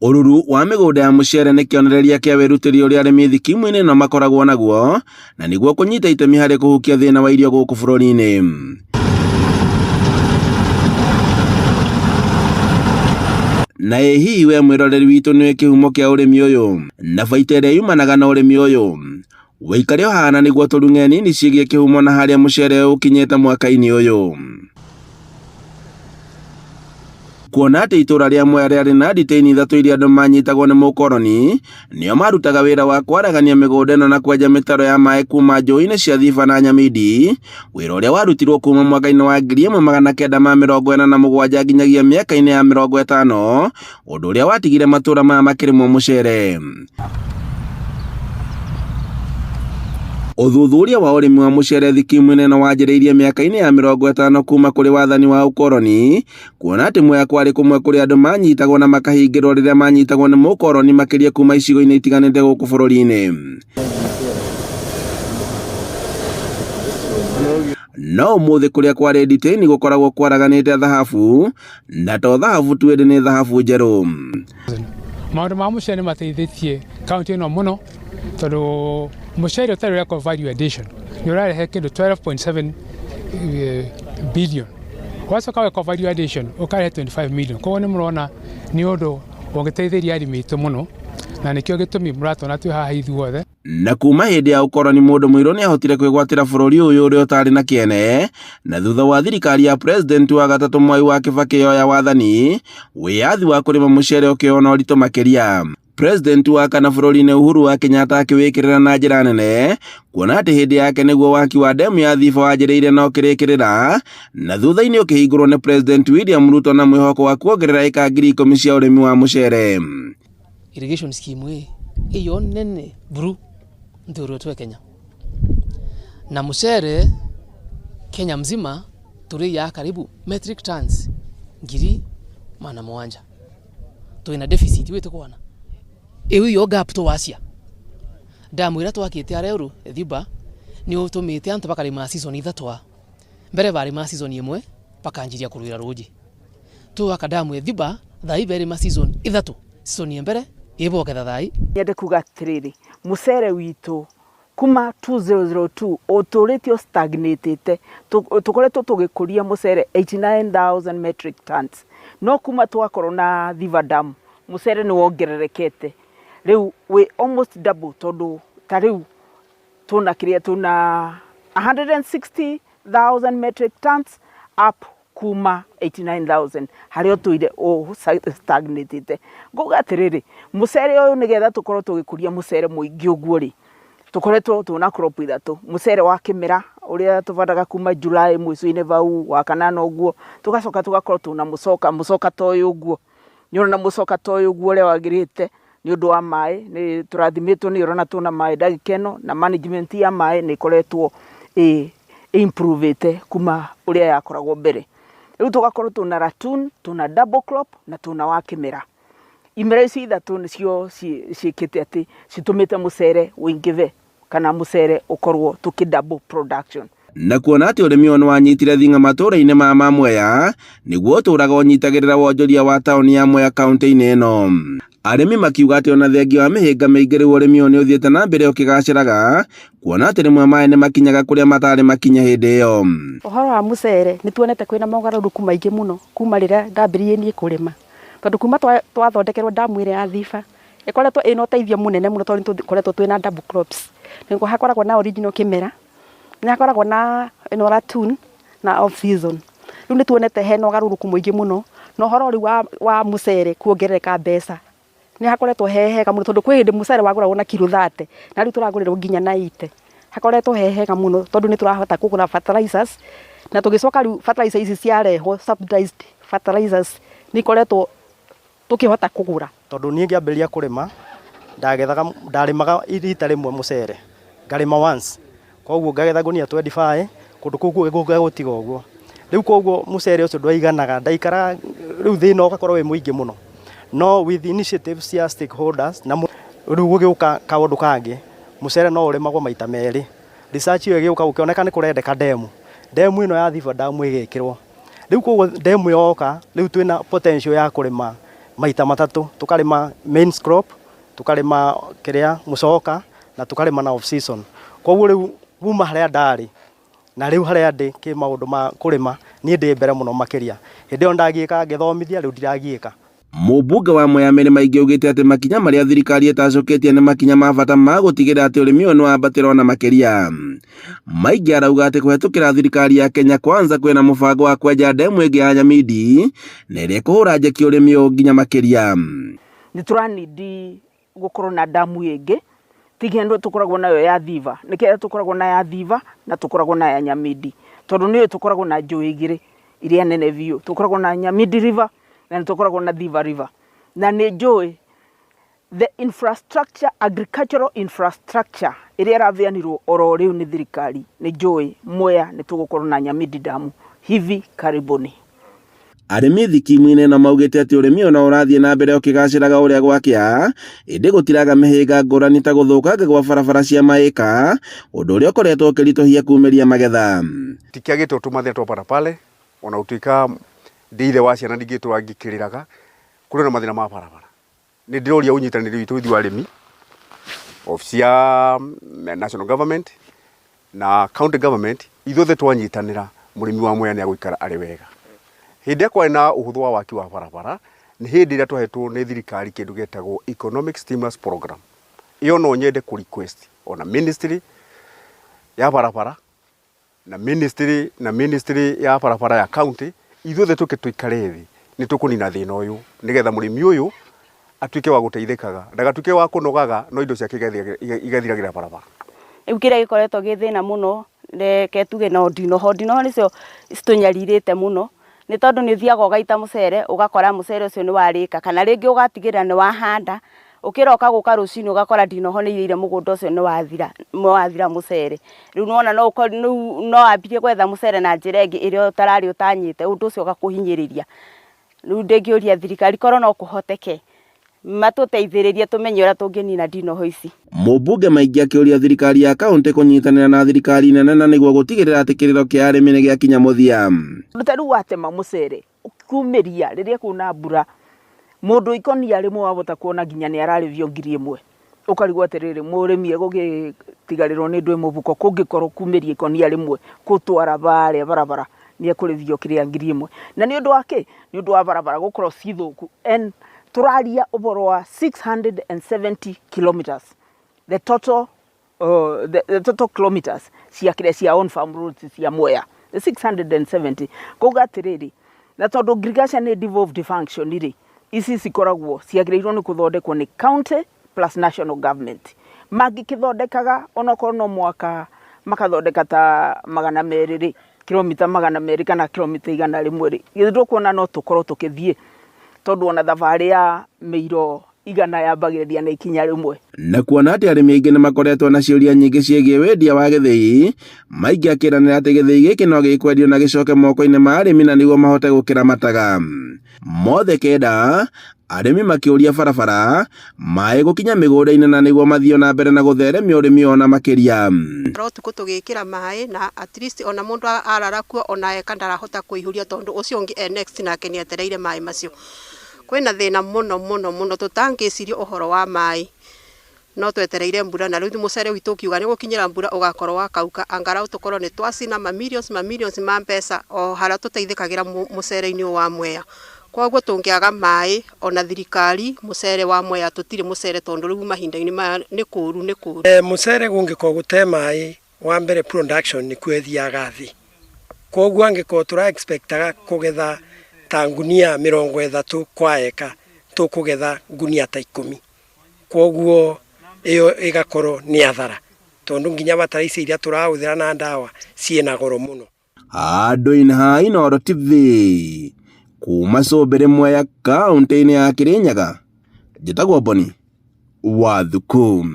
Ũruru wa mĩgũnda ya mũcere nĩ kĩonereria kĩa wĩrutĩri ũrĩa arĩmi thikimu-inĩ ĩno makoragwo naguo, na nĩguo kũnyita itemi harĩ kũhukia thĩna wa irio gũkũ bũrũri-inĩ. Na ĩ hihi we mwĩroreri witũ nĩũĩ kĩhumo kĩa ũrĩmi ũyũ na baita ĩrĩa yumanaga na ũrĩmi ũyũ? Wĩikare o haha na nĩguo tũrung'e nini ciĩgiĩ kĩhumo na harĩa mũcere ũkinyĩte mwaka-inĩ ũyũ. Kuona atĩ itũra rĩa Mwea rĩarĩ na nditĩini ithatũ iria andũ manyitagwo nĩ mũkoroni, nĩo marutaga wĩra wa kwaragania mĩgũnda ĩno na kwenja mĩtaro ya maĩ kuma njũĩ-inĩ cia Thiba na Nyamindi, wĩra ũrĩa warutirwo kuma mwaka-inĩ wa 1987 nginyagia mĩaka-inĩ ya 50, ũndũ ũrĩa watigire matũra maya makĩrĩmwo mũcere. Ũthuthuria wa ũrĩmi wa mũcere thikimu-inĩ ĩno wanjĩrĩirie mĩaka-inĩ ya 50 kuma kũrĩ wathani wa ũkoroni, kuona atĩ Mwea kwarĩ kũmwe kũrĩa andũ manyitagwo na makahingĩrwo rĩrĩa manyitagwo nĩ mũkoroni makĩria kuma icigo-inĩ itiganĩte gũkũ bũrũri-inĩ. No ũmũthĩ kũrĩa kwarĩ nditĩini gũkoragwo kwaraganĩte thahabu, na to thahabu tu ĩndĩ nĩ thahabu njerũ. Maũndũ ma mũcere nĩ mateithĩtie kaũntĩ ĩno mũno tondũ mũcere ũtarĩ ũrekwo value addition nĩ ũrarehe kĩndũ 12.7 billion wacoka wekwo value addition ũkarehe 25 million koguo nĩ mũrona nĩ ũndũ ũngĩteithĩria arĩmi aitũ mũno na nĩkĩo gĩtũmi mũratũona twĩ haha ithuothe. Na kuma hĩndĩ ya ũkoroni mũndũ mũirũ nĩahotire kwĩgwatĩra bũrũri ũyũ ũrĩa ũtarĩ na kĩene, na thutha wa thirikari ya president wa gatatũ Mwai wa Kibaki yoya wathani, wĩyathi wa kũrĩma mũcere ũkĩoywo na ũritũ makĩria. President wa kana bũrũri-inĩ Uhuru wa Kenyatta akĩwĩkĩrĩra na njĩra nene, kuona atĩ hĩndĩ yake nĩguo waki wa demu ya Thiba wanjĩrĩire na ũkĩrĩkĩrĩra, na thutha-inĩ ũkĩhingũrwo nĩ President William Ruto na mwĩhoko wa kuongerera ĩka 10,000 cia ũrĩmi wa mũcere. Irrigation scheme ĩ iyo nene buru nthuretwe Kenya na mucere Kenya mzima turiyaa karibu metric tons 700,000 twina deficit witikwana iu iyo gap twacia damu iria twakite aria uru Thiba ni utumite antu bakarima season ithatu mbere barima season imwe bakanjiria kuruira ruji twaka damu ya Thiba thai berima season ithatu season ya mbere iboketha thai. Nyende kuga atiriri, mucere witũ kuma 2002 ũtũrĩte ũstagnatĩte, tũkoretwo tũgĩkũria mũcere 89,000 metric tons, no kuma twakorwo na Thiba Dam mũcere nĩ wongererekete, rĩu wĩ almost double tondũ ta rĩu tũna kĩrĩa tũna 160,000 metric tons up kuma 89,000 harĩa ũtũire stagnatĩte. Ngauga atĩrĩrĩ, mũcere ũyũ nĩgetha tũkorwo tũgĩkũria mũcere mũingĩ ũguo rĩ, tũkoretwo twĩna crop ithatũ, mũcere wa kĩmera ũrĩa tũbandaga kuma July mũico-inĩ bau, wa kanana ũguo, tũgacoka tũgakorwo twĩna mũcoka, mũcoka ta ũyũ ũguo, nĩ ũrona mũcoka ta ũyũ ũguo ũrĩa wagĩrĩte nĩ ũndũ wa maĩ, nĩ tũrathimĩtwo nĩ ũrona twĩna maĩ ndagĩka ĩno, na management ya maĩ nĩ ĩkoretwo ĩ improve kuma ũrĩa yakoragwo mbere. Rĩu tũgakorwo twĩna ratoon, twĩna double crop na twĩna wa kĩmera. Imera ici ithatũ nĩcio ciĩkĩte atĩ citũmĩte mũcere ũingĩhe kana mũcere ũkorwo tũkĩ double production. Na kuona atĩ ũrĩmi ũyũ nĩwanyitire thing'a matũra-inĩ maya ma Mwea, nĩguo ũtũraga ũnyitagĩrĩra wonjoria wa taũni ya Mwea kaũntĩ-inĩ ĩno. Arĩmi makiuga atĩ ona thengia wa mĩhĩnga mĩingĩ rĩu ũrĩmi ũyũ nĩ ũthiĩte na mbere ũkĩgacĩraga, kuona atĩ rĩmwe maĩ nĩ makinyaga kũrĩa matarĩ makinye hĩndĩ ĩyo. Ũhoro wa mũcere nĩ tuonete kwĩna mogarũrũku maingĩ mũno kuma rĩrĩa ndambĩrĩirie niĩ kũrĩma, tondũ kuma twathondekerwo damu ĩrĩa ya Thiba, ĩkoretwo ĩna ũteithio mũnene mũno tondũ nĩ tũkoretwo twĩna double crops. Nĩ hakoragwo na original kĩmera, nĩ hakoragwo na ĩno ratoon na off season. Rĩu nĩ tuonete hena ũgarũrũku mũingĩ mũno, na ũhoro rĩu wa mũcere kuongerereka mbeca, nĩ hakoretwo he hega mũno tondũ kwĩ hĩndĩ mũcere wagũragwo na kiro 30, na rĩu tũragũrĩrwo nginya na 80. Hakoretwo he hega mũno tondũ nĩ tũrahota kũgũra fertilizers, na tũgĩcoka rĩu fertilizer ici ciarehwo subsidized fertilizers nĩ ikoretwo tũkĩhota kũgũra. Tondũ niĩ ngĩambĩrĩria kũrĩma, ndagethaga, ndarĩmaga rita rĩmwe mũcere, ngarĩma once, koguo ngagetha ngũnia 25, kũndũ kũu kũngĩ ngagũtiga ũguo. Rĩu koguo mũcere ũcio ndwaiganaga, ndaikaraga, rĩu thĩna ũgakorwo wĩ mũingĩ mũno. No with initiatives cia stakeholders, na rĩu gũgĩũka kaũndũ kangĩ, mũcere no ũrĩmagwo maita merĩ. Research ĩyo ĩgĩũka gũkĩoneka nĩ kũrendeka ndemu, ndemu ĩno ya Thiba Dam ĩgĩkĩrwo. Rĩu koguo ndemu yoka, rĩu twĩna potential ya kũrĩma Maita matatũ, tũkarĩma main crop, tũkarĩma kĩrĩa mũcoka, na tũkarĩma na off season. Koguo rĩu kuma harĩa ndarĩ na rĩu harĩa ndĩ kĩ maũndũ ma kũrĩma, niĩ ndĩ mbere mũno makĩria. Hĩndĩ ĩyo ndagiĩkaga ngĩthomithia, rĩu ndiragiĩka. Mũmbunge wa Mwea Mary Maingĩ augĩte atĩ makinya marĩa thirikari ĩtacũkĩtie nĩ makinya ma bata ma gũtigĩrĩra atĩ ũrĩmi ũyũ nĩ wambatĩra ona makĩria. Maingĩ arauga atĩ kũhetũkĩra thirikari ya Kenya Kwanza kwĩna mũbango wa kwenja ndemu ĩngĩ ya Nyamindi na ĩrĩa ĩkũhũra njeki ũrĩmi ũyũ nginya makĩria. Nĩ tũranindi gũkorwo na damu ĩngĩ tiga ĩno tũkoragwo nayo ya Thiva. Nĩkĩo tũkoragwo na ya Thiva na tũkoragwo na ya Nyamindi, tondũ nĩyo tũkoragwo na njũĩ igĩrĩ iria nene biũ. Tũkoragwo na Nyamindi River na nĩ tũkoragwo na Thiva River. Na nĩ njũĩ the infrastructure, agricultural infrastructure ĩrĩa ĩraheanirwo oro rĩu nĩ thirikari nĩ njũĩ Mwea nĩ tũgũkorwo na Nyamindi Dam hivi karibuni. Arĩmi thikimu-inĩ ĩno maugĩte atĩ ũrĩmi ũyũ no ũrathiĩ na mbere ũkĩgacĩraga ũrĩa gwakĩa, ĩndĩ gũtiraga mĩhĩnga ngũrani ta gũthũkanga gwa barabara cia maĩka, ũndũ ũrĩa ũkoretwo ũkĩritũhia kumĩria magetha. Tikĩagĩte tũmathĩna twa hapa na pale, ona gũtuĩka ndĩ ithe wa ciana ndingĩtũra ngĩkĩrĩraga, kũrĩ na mathĩna ma barabara. Nĩ ndĩroria ũnyitanĩri witũ ithuĩ arĩmi, obici ya national government na county government, ithuothe twanyitanĩra, mũrĩmi wa Mwea nĩ agũikara arĩ wega. Hĩndĩ ĩrĩa kwarĩ na ũhũthũ wa waki wa barabara, nĩ hĩndĩ ĩrĩa twahetwo nĩ thirikari kĩndũ gĩtagwo economic stimulus program. Ĩyo no nyende kũ request ona ministry ya barabara na ministry ya barabara ya county, ithuothe tũke tũikare thĩ, nĩ tũkũnina thĩna ũyũ nĩgetha mũrĩmi ũyũ atuĩke wa gũteithĩkaga, ndagatuĩke wa kũnogaga no indo ciake igathiragĩra barabara. Rĩu kĩrĩa gĩkoretwo gĩ thĩna mũno, reke tuge no ndinoho. Ndinoho nĩcio citũnyarirĩte mũno, nĩ tondũ nĩ ũthiaga ũgaita mũcere, ũgakora mũcere ũcio nĩ warĩka, kana rĩngĩ ũgatigĩrĩra nĩ wahanda, ũkĩroka gũka rũcinĩ ũgakora ndinoho nĩ irĩire mũgũnda ũcio, nĩ wathira mũcere. Rĩu nĩwona no rĩu no wambirie gwetha mũcere na njĩra ĩngĩ ĩrĩa ũtararĩ ũtanyĩte, ũndũ ũcio ũgakũhinyĩrĩria. Rĩu ndĩngĩũria thirikari korwo no kũhoteke matũteithĩrĩrie tũmenye ũrĩa tũngĩnina ndinoho ici. Mũmbunge Maingĩ akĩũria thirikari ya kaunti kũnyitanĩra na thirikari nene na nĩguo gũtigĩrĩra atĩ kĩrĩro kĩa arĩmi nĩ gĩakinya mũthia. Ta rĩu watema mũcere kumĩria rĩrĩa kwĩna mbura, mũndũ ikonia rĩmwe wahota kuona nginya nĩ ararĩhio 1000, ũkarigwo atĩrĩrĩ, mũrĩmi egũgĩtigarĩrwo nĩ ndwĩ mũbuko kũngĩkorwo kumĩria ikonia rĩmwe gũtwara barĩa barabara nĩ ekũrĩhio kĩrĩa 1000? Na nĩ ũndũ wa kĩ? Nĩ ũndũ wa barabara gũkorwo ci thũku. And tũraria ũhoro wa 670 kilometers, the total kilometers cia kĩrĩa cia on farm roads cia Mwea 670. Kuga atĩrĩrĩ, na tondũ agriculture nĩ devolved function rĩ, ici cikoragwo ciagĩrĩirwo nĩ gũthondekwo nĩ county plus national government. Mangĩkĩthondekaga onokorwo no mwaka makathondeka ta 200 rĩ, kilomita 200 kana kilomita 100 rĩ, githĩ ndũkuona no tũkorwo tũkĩthiĩ? Tondũ ona thabarĩ ya mĩiro 100 yambagĩrĩria na ikinya rĩmwe. Na kuona atĩ arĩmi aingĩ nĩ makoretwo na ciũria nyingĩ ciĩgiĩ wendia wa gĩthĩi, Maingĩ akĩranĩra atĩ gĩthĩi gĩkĩ no gĩkwendio na gĩcoke moko-inĩ ma arĩmi na nĩguo mahote gũkĩramataga. Mothe kenda arĩmi makĩũria barabara, maĩ gũkinya mĩgũnda-inĩ na nĩguo mathiĩ na mbere na gũtheremia ũrĩmi ona makĩria. Ũtukũ tũgĩkĩra maĩ na at least ona mũndũ arara kuo ona eka ndarahota kũihũria, tondũ ũcio ũngĩ e next nake nĩ etereire maĩ macio. Kwĩna thĩna mũno mũno mũno, tũtangĩciria ũhoro wa maĩ, no twetereire mbura, na rĩu mũcere witũ ũkiuga nĩ gũkinyĩra mbura ũgakorwo wakauka, angalau tũkorwo nĩ twacina ma millions, ma millions ma mbeca o harĩa tũteithĩkagĩra mũcere-inĩ ũyũ wa Mwea. Koguo tũngĩaga maĩ ona thirikari, mũcere wa Mwea tũtirĩ mũcere, tondũ rĩu mahinda-inĩ maya nĩ kũru, nĩ kũru. Mũcere gũngĩkorwo gũte maĩ, wa mbere production nĩkuo ĩthiaga thĩ. Koguo angĩkorwo tũra expectaga kũgetha ta ngunia 30 kwa eka, tũkũgetha ngunia ta 10. Koguo ĩyo ĩgakorwo nĩ athara, tondũ nginya bataraitha iria tũrahũthĩra na ndawa ciĩna goro mũno. Handũ-inĩ ha Inooro TV kuma Cũmbĩrĩ, Mwea, kaũntĩ-inĩ ya Kĩrĩnyaga, njĩtagwo Boni Wathuku.